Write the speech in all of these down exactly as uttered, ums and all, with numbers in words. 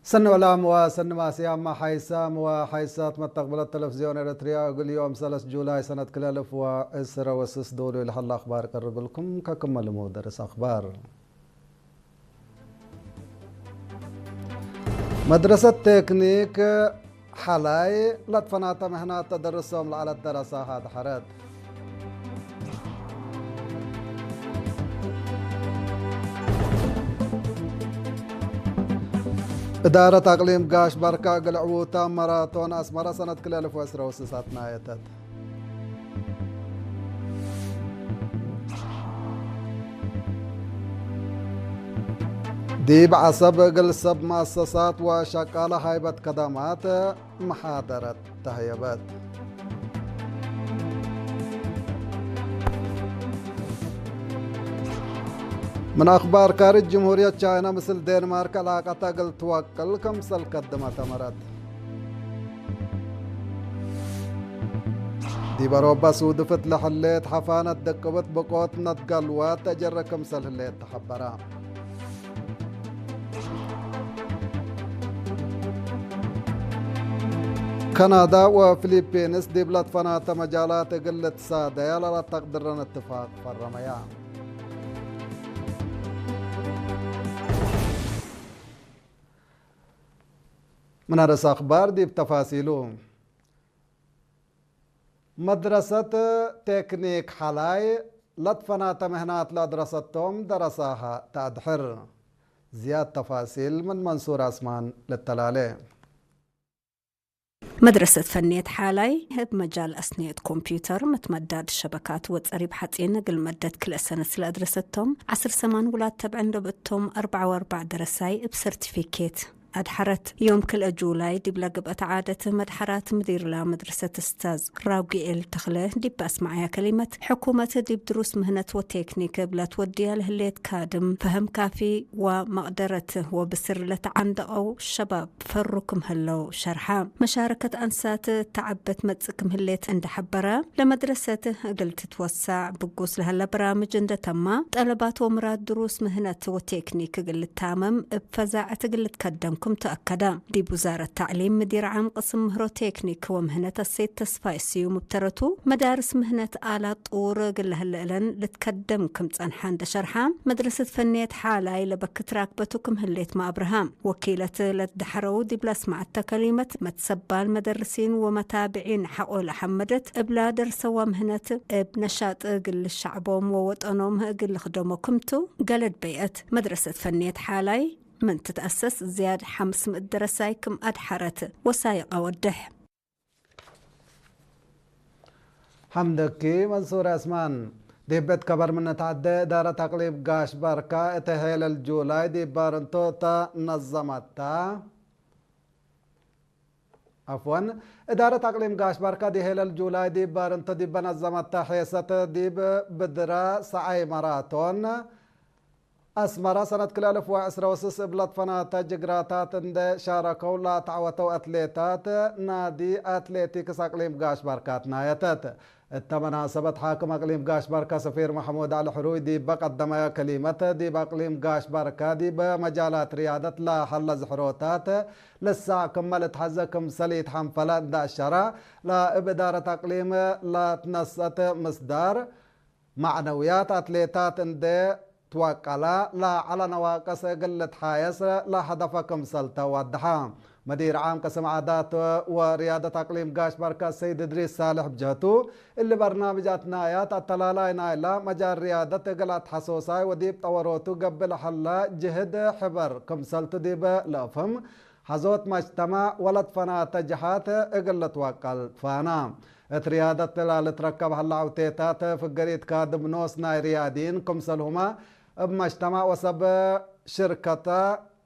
ሰኒ ወላም ወሰኒ ማስያም ሓይሳም ወሓይሳት መተቅብለት ተለፍዝዮን ኤረትርያ፣ እግል ዮም ሰለስ ጁላይ ሰነት ክልኤ አልፍ ወዕስረ ወስስ ዶሉ ለሀለ አኽባር ቀርብልኩም። ከክመ ልሙድ ደርስ አኽባር። መድረሰት ቴክኒክ ሐላይ ለትፈናተ ምህናት ተደርሶም ለዐለት ደረሳህ አድሐረት። እዳረት አቅሊም ጋሽ ባርካ እግል ዕዉታ ማራቶን አስመረ ሰነት ክልኤ አልፍ ወዕስረ ወስስ አትናየተት። ዲብ ዐሰብ እግል ሰብ መአሰሳት ወሸቃለ ሃይበት ከደማት መሓደረት ተህየበት። ምን አኽባር ካርጅ፣ ጅምሁርየት ቻይና ምስል ዴንማርክ ዕላቀተ እግል ትወቅል ክምሰል ከድመት አመረት። ዲብ አሮበ ሱድፍት ለሐሌት ሐፋነት ደቅብት ብቆት ነትጋልዋት ተጀረ ክምሰል ህሌት ተሐበረ። ከናዳ ወፊሊፒንስ ዲብ ለትፈናተ መጃላት እግል ልትሳደያ ለለተቅድረን እትፋቅ ፈረመያ። ምን አርእስ አኽባር ዲብ ተፋሲሉ። መድረሰት ቴክኒክ ሐላይ ለትፈናተ ምህናት ለአድረሰቶም ደረሳሀ ተአድሕር። ዝያድ ተፋሲል ምን መንሱር አስማን ልተላሌ። መድረሰት ፈንየት ሐላይ እብ መጃል አስንየት ኮምፒውተር፣ መትመዳድ ሸበካት ወጸሪብ ሐጺን እግል መደት ክልኤ ሰነት ለአድረሰቶም ዐስር ሰማን ውላድ ተብዕን ዶብ እቶም አርበዕ ወአርበዕ ደረሳይ እብ ሰርቲፊኬት አድሐረት። ዮም ክልኤ ጁላይ ዲብለ ግብአት ዓደት መድሐራት ምዲርላ መድረሰት እስታዝ ራጉኤል ተኽለ ዲብ አስመዐያ ከሊመት፣ ሕኩመት ዲብ ድሩስ ምህነት ወቴክኒክ እብ ለትወድያ ለህሌት ካድም ፈሀም ካፊ ወመቅደረት ወብስር ለተዐንደቀው ሸባብ ፈሩ ክም ህለው ሸርሐ። መሻረከት አንሳት ተዐበት መጽእ ክም ህሌት እንደ ሐበረ፣ ለመድረሰት እግል ትትወሳዕ ብጉስ ለሀለ በራምጅ እንደ ተማ፣ ጠለባት ወምራድ ድሩስ ምህነት ወቴክኒክ እግል ልታመም እብ ፈዛዐት እግል ልትከደም ክም ተአከደ። ዲብ ውዛረት ተዕሊም ምዲር ዓም ቅስም ምህሮ ቴክኒክ ወምህነት አሰይድ ተስፋይ ስዩም እብ ተረቱ፣ መዳርስ ምህነት አላት ጥዉር እግል ለህለ እለን ልትከደም ክም ጸንሐ እንደ ሸርሐ፣ መድረሰት ፈንየት ሐላይ ለበክት ራክበቱ ክም ህሌትመ አብርሃ። ወኪለት ለትደሐረው ዲብ ለአስመዐተ ከሊመት፣ መትሰባል መደርሲን ወመታብዒን ሐቆ ለሐመደት፣ እብላ ደርሰዋ ምህነት እብ ነሻጥ እግል ልሸዕቦም ወወጠኖም እግል ልክደሞ ክምቱ፣ ገለድ በይአት። መድረሰት ፈንየት ሐላይ ምን ትትአሰስ ዝያድ ሐምስ ምእት ደረሳይ ክም አድሐረት ወሳይቀ ወድሕ። ሐምደኪ መንሱር አስማን። ዲብ ቤት ከበር ምን ነትዐዴ፣ እዳረት አቅሊም ጋሽ ባርካ እተ ሄለል ጁላይ ዲብ ባርንቶ እተ ነዘመታ። ዐፍወን፣ እዳረት አቅሊም ጋሽ ባርካ ዲብ ሄለል ጁላይ ዲብ ባርንቶ ዲብ ነዘመታ ሔሰት ዲብ ብድረ ሰዓይ ማራቶን፣ አስመረ ሰነት ክልኤ አልፍ ወዕስረ ወስስ እብ ለትፈናተ ጅግራታት እንዴ ሻረከው ለተዐወተው አትሌታት ናዲ አትሌቲክስ አቅሊም ጋሽ ባርካ ትናየተት። እተ መናሰበት ሓክም አቅሊም ጋሽ ባርካ ሰፊር መሕሙድ ዐሊ ሕሩይ ዲበ ቀደመያ ከሊመት፣ ዲብ አቅሊም ጋሽ ባርካ ዲበ መጃላት ርያደት ለሀለ ዝሕሮታት ልሳዕ ክመ ልትሐዘ ክምሰል ኢትሐንፈለ እንዴ አሸረ፣ ለእብ እዳረት አቅሊም ለትነሰአት ምስዳር፣ መዕነውያት አትሌታት እንዴ ትወቀለ ለዐለ ነዋቅስ እግል ልትሓየስ ለሀደፈ ክምሰል ተ ወደሐ። መዲር ዓም ቅስም ዓዳት ወርያደት አቅሊም ጋሽ ባርካ ሰይድ እድሪስ ሳልሕ ብጀህቱ፣ እሊ በርናምጅ አትናያት አተላላይ ናይላ መጃል ርያደት እግል አትሐሶሳይ ወዲብ ጠወሮቱ ገብእ ለሀለ ጅህድ ሕበር ክምሰልቱ ዲብ ለአፍህም፣ ሐዞት መጅተማዕ ወለትፈናተ ጀሃት እግል ልትወቀል ትፋና። እት ርያደት ለልትረከብ ሀለ ዐውቴታት ፍገሪት ካድም ኖስ ናይ ርያዲን ክምሰልሁመ እብ መጅተማዕ ወሰብ ሽርከተ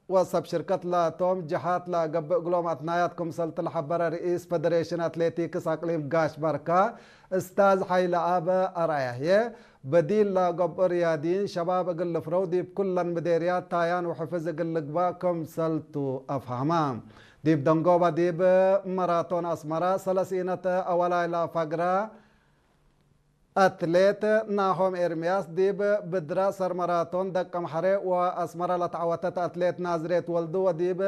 ወሰብ ሽርከት ላቶም ጀሃት ለገብእ እግሎም አትናያት ክምሰልቱ ለሐበረ ርኢስ ፈደሬሽን አትሌቲክስ አቅሊም ጋሽ ባርካ እስታዝ ሐይለአብ አርአያ ህዬ፣ በዲል ለገብኦ ርያዲን ሸባብ እግል ልፍረው ዲብ ኩለን ምዴርያት ታያን ወሕፍዝ እግል ልግባእ ክምሰልቱ አፍሀመ። ዲብ ደንጎበ ዲብ መራቶን አስመረ ሰለሲነት አወላይ ለፈግረ አትሌት ናሆም ኤርምያስ፣ ዲብ ብድረ ሰር መራቶን ደቀምሐሬ ወአስመረ ለተዐወተት አትሌት ናዝሬት ወልዱ ወዲብ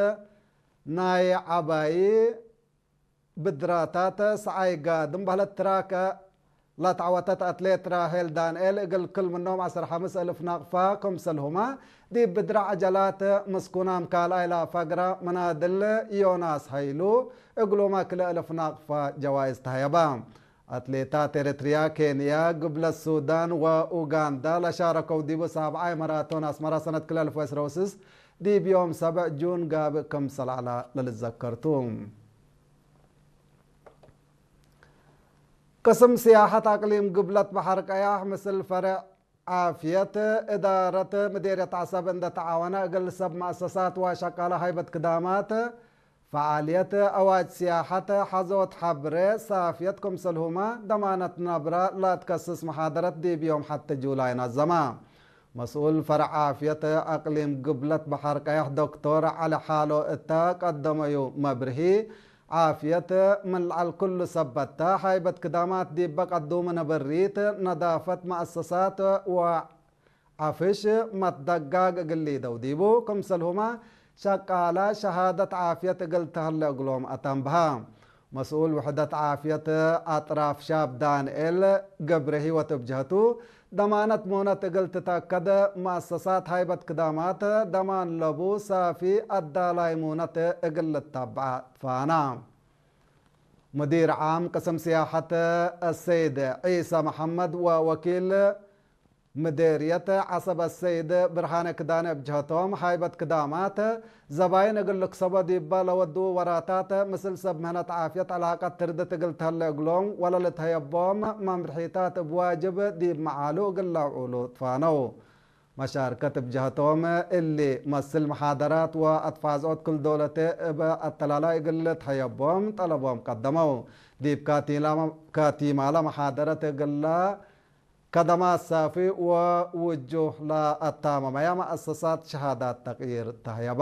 ናይ ዐባዪ ብድራታት ሰዓይ ጋድም በህለት ትራክ ለተዐወተት አትሌት ራሄል ዳንኤል፣ እግል ክል ምኖም ዐስር ሐምስ እልፍ ናቅፋ፣ ክምሰልሁመ ዲብ ብድረ ዐጀላት ምስኩናም ካልኣይ ለአፋግራ መናድል ዮናስ ሀይሉ፣ እግሉመ ክልኤ እልፍ ናቅፋ ጀዋይዝ ተሀየበ። አትሌታት ኤረትርያ፣ ኬንያ፣ ግብለት ሱዳን ወኡጋንዳ ለሻረከው ዲቡ ሳብዓይ መራቶን አስመራ ሰነት ክልኤ እልፍ ወዕስራ ወስስ ዲብ ዮም ሰብዕ ጁን ጋብእ ክምሰል ዐለ ለልዘከር ቱ። ቅስም ስያሐት አቅሊም ግብለት በሐር ቀያሕ ምስል ፈርዕ ዓፍየት እዳረት ምዴርየት ዐሰብ እንደ ተዓወነ፣ እግል ሰብ መአሰሳት ወሸቃለ ሃይበት ክዳማት ፈዓልየት አዋጅ ስያሐት ሐዞት ሐብሬ ሳፍየት ክምሰልሁመ ደማነት ነብረ ለትከስስ መሓደረት ዲብ ዮም ሐቲ ጁላይ ነዘመ። መስኡል ፈርዕ ዓፍየት አቅሊም ግብለት በሐር ቀያሕ ዶክቶር ዐሊ ሓሎ እተ ቀደመዩ መብርሂ፣ ዓፍየት ምን ለዐል ክሉ ሰበት ተ፣ ሃይበት ክዳማት ዲበ ቀዱም ንብሪት፣ ነዳፈት መአሰሳት ወዐፍሽ መትደጋግ እግል ሊደው ዲቡ፣ ክምሰልሁመ ሸቃለ ሸሃደት ዓፍየት እግል ተህለ እግሎም አተንብሀ። መስኡል ውሕደት ዓፍየት አጥራፍ ሻብ ዳንኤል ገብረሂወት እብ ጀህቱ፣ ደማነት ሙነት እግል ትተአከድ፣ መአሰሳት ሃይበት ክዳማት ደማን ለቡ ሳፊ አዳላይ ሙነት እግል ልታብዐ ትፋና። ሙዲር ዓም ቅስም ስያሐት አሰይድ ዒሳ መሐመድ ወወኪል ምዴርየት ዐሰብ አሰይድ ብርሃነ ክዳነ እብ ጀህቶም፣ ሃይበት ክዳማት ዘባይን እግል ልክሰቦ ዲበ ለወድኡ ወራታት፣ ምስል ሰብ ምህነት ዓፍየት ዐላቀት ትርድት እግል ተህለ እግሎም ወለልትሀየቦም መምርሒታት እብ ዋጅብ ዲብ መዓሉ እግል ለአውዕሉ ትፋነው። መሻርከት እብ ጀህቶም፣ እሊ መስል መሓደራት ወአትፋዝዖት ክል ዶለቴ እብ አተላላይ እግል ልትሀየቦም ጠለቦም ቀደመው። ዲብ ካቲላ-፣ ካቲማላ መሓደረት እግላ ከደማት ሳፊ ወውጁህ ለአታመመያ መአሰሳት ሸሃዳት ተቅይር ተህየበ።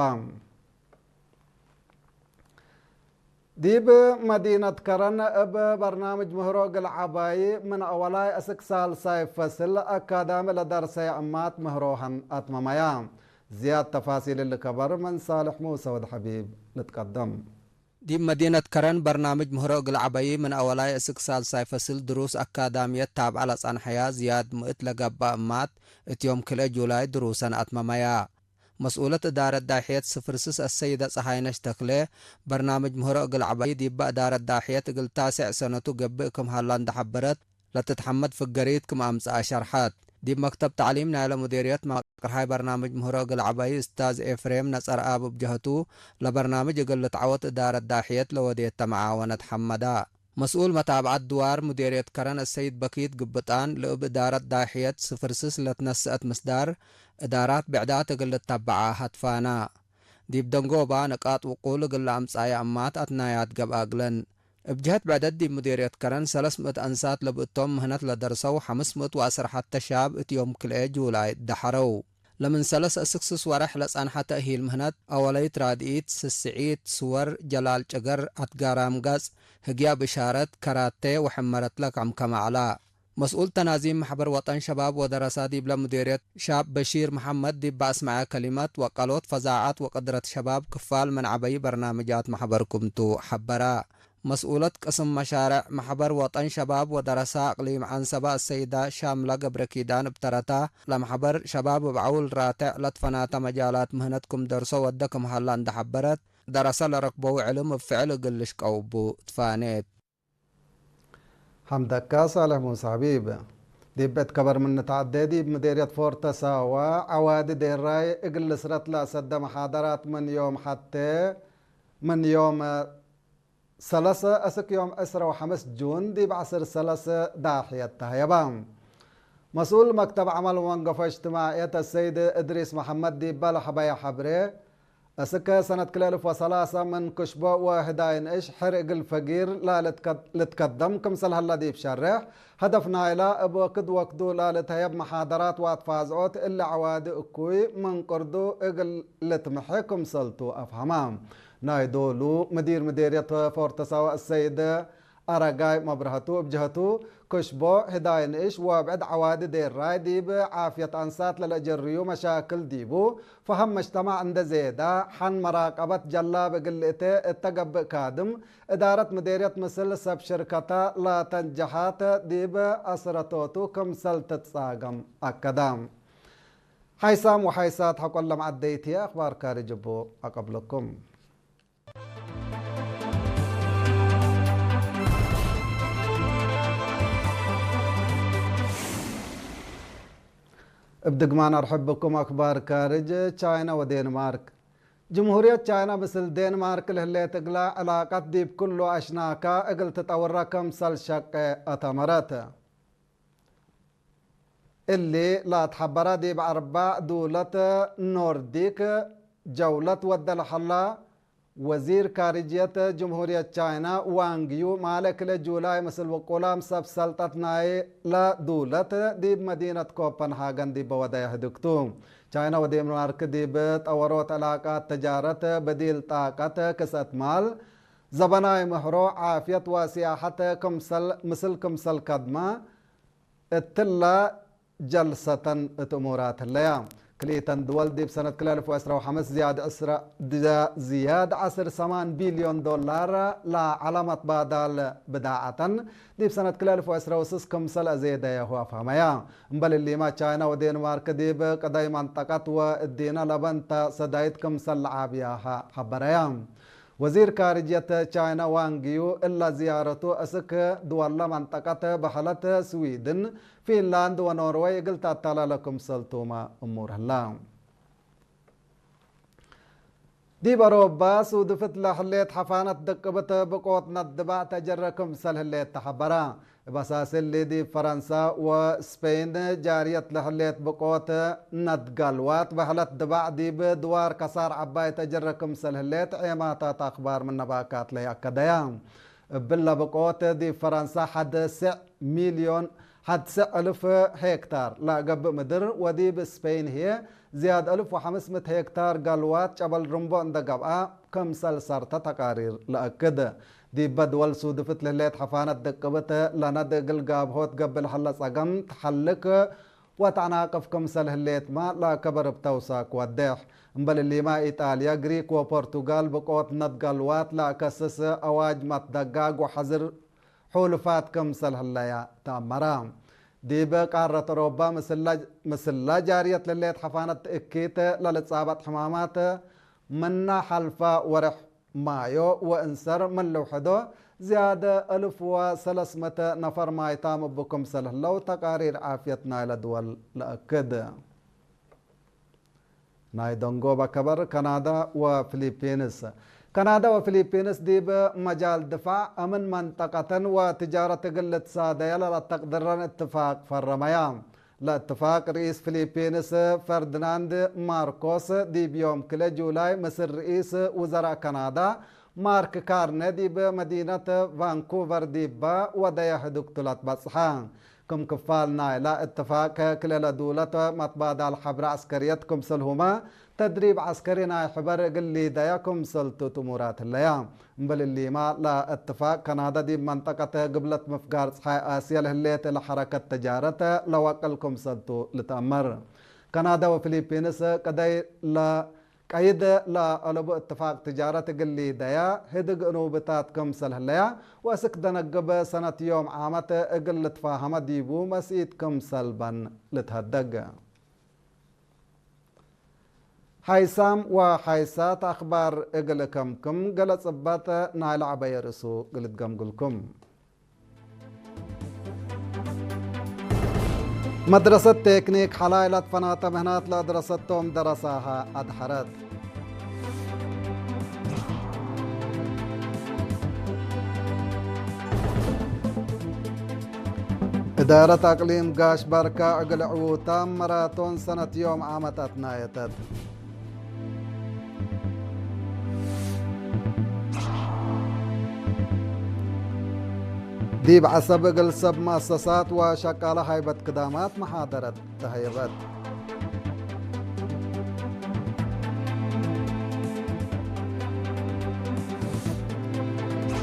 ዲብ መዲነት ከረን እብ በርናምጅ ምህሮ እግል ዐባዪ ምን አወላይ እስክ ሳልሳይ ፈስል አካዳሚ ለደርሰየ እማት ምህሮሀን አትመመያ። ዝያድ ተፋሲል እሊ ከበር ምን ሳልሕ ሙሰ ወድ ሐቢብ ልትቀደም። ዲብ መዲነት ከረን በርናምጅ ምህሮ እግል ዐበዪ ምን አወላይ እስክ ሳልሳይ ፈስል ድሩስ አካዳምየት ታብዐ ለጸንሐያ ዝያድ ምእት ለገብአ እማት እት ዮም ክልኤ ጁላይ ድሩሰን አትመመያ። መስኡለት እዳረት ዳሕየት ስፍር ስስ አሰይደ ጸሃይነሽ ተክሌ፣ በርናምጅ ምህሮ እግል ዐበዪ ዲበ እዳረት ዳሕየት እግል ታሴዕ ሰነቱ ገብእ ክም ሀላ እንደ ሐበረት፣ ለትትሐመድ ፍገሪት ክም አምጽአ ሸርሐት። ዲብ መክተብ ተዕሊም ናይለ ሙዲርየት መቅርሓይ በርናምጅ ምህሮ እግል ዐበዪ እስታዝ ኤፍሬም ነጸርአብ እብ ጀህቱ፣ ለበርናምጅ እግል ልትዐወት እዳረት ዳሕየት ለወዴተ መዓወነት ሐመዳ። መስኡል መታብዐት ድዋር ሙዲርየት ከረን አሰይድ በኪት ግብጣን፣ ለእብ እዳረት ዳሕየት ስፍር ስስ ለትነሰአት ምስዳር፣ እዳራት ብዕዳት እግል ልተበዓ ሀትፋና። ዲብ ደንጎባ ንቃጥ ውቁል እግል ለአምጻየ እማት አትናያት ገብአ እግለን። እብ ጀህት ብዕደት ዲብ ሙዲርየት ከረን ሰለስ ምእት አንሳት ለብእቶም ምህነት ለደርሰው ሐምስ ምእት ወዐስር ሐተ ሻብ እት ዮም ክልኤ ጁላይ ደሐረው። ለምን ሰለስ እስክ ስስ ወረሕ ለጸንሐ ተእሂል ምህነት አወለይት ራድኢት፣ ስስዒት፣ ስወር፣ ጀላል ጭገር፣ አትጋራም ገጽ፣ ህግያብ እሻረት፣ ከራቴ ወሕመረትለ ከምከመ ዐላ። መስኡል ተናዚም መሕበር ወጠን ሸባብ ወደረሳ ዲብለ ሙዲርየት ሻብ በሺር መሐመድ ዲብ አስመዐ ከሊመት፣ ወቀሎት ፈዛዐት ወቅድረት ሸባብ ክፋል ምን ዐበዪ በርናምጃት መሕበር ክምቱ ሐበራ። መስኡለት ቅስም መሻርዕ መሕበር ወጠን ሸባብ ወደረሳ አቅሊም ዐንሰበ አሰይዳ ሻምለ ገብረኪዳን እብ ተረታ፣ ለመሕበር ሸባብ እብ ዐውል ራቴዕ ለትፈናተ መጃላት ምህነት ክም ደርሶ ወደ ክም ሀላ እንደ ሐበረት፣ ደረሰ ለረክበው ዕልም እብ ፍዕል እግል ልሽቀው እቡ ትፋኔት። ሐምደካ ሳልሕ ሙሳ ሐቢብ። ዲብ ቤት ከበር ምን ንትዐዴ፣ ዲብ ምዴርየት ፎርተ ሳዋ ዐዋዲ ዴራይ እግል ልስረት ለአሰደ መሓደራት ምን ዮም ሐቴ፣ ምን ዮም ሰለሰ እስክ ዮም ዕስረ ወሐምስ ጁን ዲብ ዐስር ሰለሰ ዳሕየት ተህየበ። መስኡል መክተብ ዐመል ወመንገፎ እጅትማዕየት አሰይድ እድሪስ መሐመድ ዲበ ለሐበየ ሐብሬ፣ እስክ ሰነት ክልኤ እልፍ ወሰላሰ ምን ክሽቦ ወህዳይ ንእሽ ሕር እግል ፈጊር ላልትከ-፣ ልትከደም ክምሰል ሀለ ዲብ ሸሬሕ፣ ሀደፍ ናይላ እብ ወክድ ወክዱ ላልትሀየብ መሓደራት ወአትፋዝዖት እሊ ዐዋዲ እኩይ ምን ቅርዱ እግል ልትምሐ ክምሰልቱ አፍሀመ። ናይ ዶሉ ምዲር ምዴርየት ፎርተ ሳዋ አሰይድ አረጋይ መብረሀቱ እብ ጀህቱ፣ ክሽቦ፣ ህዳይ ንእሽ ወብዕድ ዐዋዲ ዴራይ ዲብ ዓፍየት አንሳት ለለአጀርዩ መሻክል ዲቡ ፈሀም መጅተማዕ እንደ ዜዳ፣ ሐን መራቀበት ጀላብ እግል ልእቴ እተ ገብእ ካድም፣ እዳረት ምዴርየት ምስል ሰብ ሽርከታ ለተንጀሓት ዲብ አስረቶቱ ክምሰል ትትጻገም አከደ። ሓይሳም ወሓይሳት ሐቆለ መዐደይት ህዬ አክባር ካርጅ እቡ አቀብለኩም። እብ ድግማን አርሕብ ብኩም። አክባር ካርጅ። ቻይና ወዴንማርክ። ጅምሁርየት ቻይና ምስል ዴንማርክ ለህሌት እግላ ዕላቀት ዲብ ክሉ አሽናካ እግል ትጠውረ ክምሰል ሸቄ አተመረት። እሊ ለአትሐበረ ዲብ አርባዕ ዱለት ኖርዲክ ጀውለት ወደ ለሐላ ወዚር ካርጅየት ጅምሁርየት ቻይና ዋንግ ዩ፣ ማለ ክለ ጁላይ ምስል ውቁላም ሰብ ሰልጠት ናይለ ዱለት ዲብ መዲነት ኮፐንሃገን ዲበ ወደየ ህድግቱ። ቻይና ወዴንማርክ ዲብ ጠወሮት ዕላቃት ተጃረት፣ በዲል ጣቀት፣ ክስአት ማል፣ ዘበናይ ምህሮ፣ ዓፍየት ወሲያሐት ክምሰል፣ ምስል ክምሰል ከድመ፣ እትለ ጀልሰተን እት እሙራት ህለያ። ክልኢተን ድወል ዲብ ሰነት ክልኤ አልፍ ወዕስራ ወሐምስ ዝያድ ዕስራ፣ ዝያድ ዐስር ሰማን ቢልዮን ዶላር ለዐለ መትባዳል ብዳዐተን ዲብ ሰነት ክልኤ አልፍ ወዕስራ ወስስ ክምሰል አዜደየሁ አፍሀመያ። እምበል እሊመ ቻይና ወዴንማርክ ዲብ ቀዳይ መንጠቀት ወእዲነ ለበንተ ሰዳይት ክምሰል ለዓብያሃ ሐበረያ። ወዚር ካርጅየት ቻይና ዋንግ ዩ እለ ዝያረቱ አስክ ድወለ መንጠቀት በሀለት ስዊድን፣ ፊንላንድ ወኖርወይ እግል ተአተላለ ክምሰልቱመ እሙር ህላ። ዲብ አሮባ ሱድፍት ለህሌት ሐፋነት ደቅብት ብቆት ነድባዕ ተጀረ ክምሰል ህሌት ተሐበረ። እብ አሳስ እሊ ዲብ ፈረንሳ ወስፔን ጃርየት ለህሌት ብቆት ነድጋልዋት በህለት ድባዕ ዲብ ድዋር ከሳር ዐባይ ተጀረ ክምሰል ህሌት ዔማታት አክባር ምን ነባካት ለይአከደያ። እብለ ብቆት ዲብ ፈረንሳ ሐድ ስዕ ሚልዮን፣ ሐድ ስዕ እልፍ ሄክታር ለገብእ ምድር ወዲብ ስፔን ህዬ ዝያድ እልፍ ወሐምስ ምእት ሄክታር ጋልዋት ጨበል ርምቦ እንደ ገብአ ክምሰል ሰርተ ተቃሪር ለአክድ። ዲበ ድወል ሱድፍት ለህሌት ሐፋነት ደቅብት ለነድ እግል ጋብሆት ገብእ ለሀለ ጸገም ተሐልክ ወተአናቅፍ ክምሰል ህሌትመ ለአከበር እብ ተውሳክ ወዴሕ። እምበል እሊመ ኢጣልያ፣ ግሪክ ወፖርቱጋል ብቆት ነድ ጋልዋት ለአከስስ አዋጅ መትደጋግ ወሐዝር ሑልፋት ክምሰል ህለያ ተአመረ። ዲብ ቃረት አውሮፓ ምስለ፣ ምስለ ጃርየት ለሌት ሐፋነት እኪት ለልትጻበጥ ሕማማት ምነ ሐልፈ ወርሕ ማዮ ወእንሰር ምን ልውሕዶ ዝያደ እልፍ ወሰለስ ምእት ነፈር ማይታም እቡ ክምሰል ህለው ተቃሪር ዓፍየት ናይለ ድወል ለአክድ። ናይ ደንጎበ ከበር፣ ከናዳ ወፊሊፒንስ። ከናዳ ወፊሊፒንስ ዲብ መጃል ድፋዕ፣ አምን መንጠቀተን ወትጃረት እግል ልትሳደየ ለለአተቅድረን እትፋቅ ፈረመያ። ለእትፋቅ ርኢስ ፊሊፒንስ ፈርዲናንድ ማርኮስ ዲብ ዮም ክለ ጁላይ ምስል ርኢስ ውዘራእ ከናዳ ማርክ ካርነ ዲብ መዲነት ቫንኩቨር ዲበ ወደየ ህዱግቱ ለትበጽሐ። ክም ክፋል ናይላ እትፋቅ፣ ክልኤ ለዱለት መትባዳል ሐብረ ዐስከርየት ክምሰልሁመ፣ ተድሪብ ዐስከሪ ናይ ሕበር እግል ሊደየ ክምሰልቱ እት እሙራት ህለያ። እምበል እሊመ፣ ለእትፋቅ ከናዳ ዲብ መንጠቀት ግብለት ምፍጋር ጸሓይ አስየ ለህሌት ለሐረከት ተጃረት ለወቅል ክምሰልቱ ልትአመር። ከናዳ ወፊሊፒንስ ቀደይ ለ ቀይድ ለአለቡ እትፋቅ ትጃረት እግል ሊደያ ህድግ እኑብታት ክምሰል ህለያ፣ ወእስክ ደነግብ ሰነት ዮም ዓመት እግል ልትፋሀመ ዲቡ መስኢት ክምሰል በን ልትሀደግ። ሓይሳም ወሓይሳት አክባር እግል ከምክም፣ ገሌ ጽበጥ ናይለ ዐበየ ርእሱ እግል እትገምግልኩም። መድረሰት ቴክኒክ ሐላይ ለትፈናተ ምህናት ለአድረሰቶም ደረሳሀ አድሐረት። እዳረት አቅሊም ጋሽ ባርካ እግል ዕዉታም መራቶን ሰነት ዮም ዓመት አትናየተት። ዲብ ዐሰብ እግል ሰብ መአሰሳት ወሸቃለ ሃይበት ክዳማት መሓደረት ተሀየበት።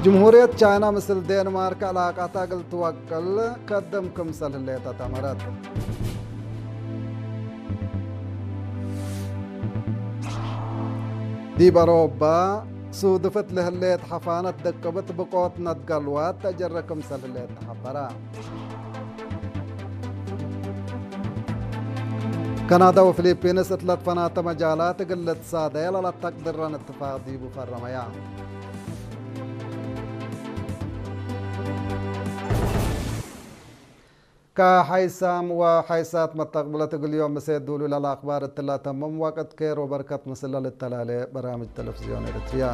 ጅምሁርየት ቻይና ምስል ዴንማርክ ዕላቃታ እግል ትወቅል ከድም ክምሰል ህሌት አተመረት። ዲብ አሮባ ሱድፍት ለህሌት ሐፋነት ደቅብት ብቆት ነድጋልዋት ተአጀረ ክምሰል ህሌት ተሐበረ። ከናዳ ወፊሊፒንስ እት ለትፈናተ መጃላት እግል ልትሳደየ ለለተቅድረን እትፋቅ ዲቡ ፈረመያ። ከሐይሳም ወሐይሳት መተቅብለት እግል ዮም ምሴ ዱሉል አልአክባር እትላ ተምም ወቅት ኬር ወበርከት ምስለ ልተላሌ በራምጅ ቴሌፍዝዮን ኤረትርያ።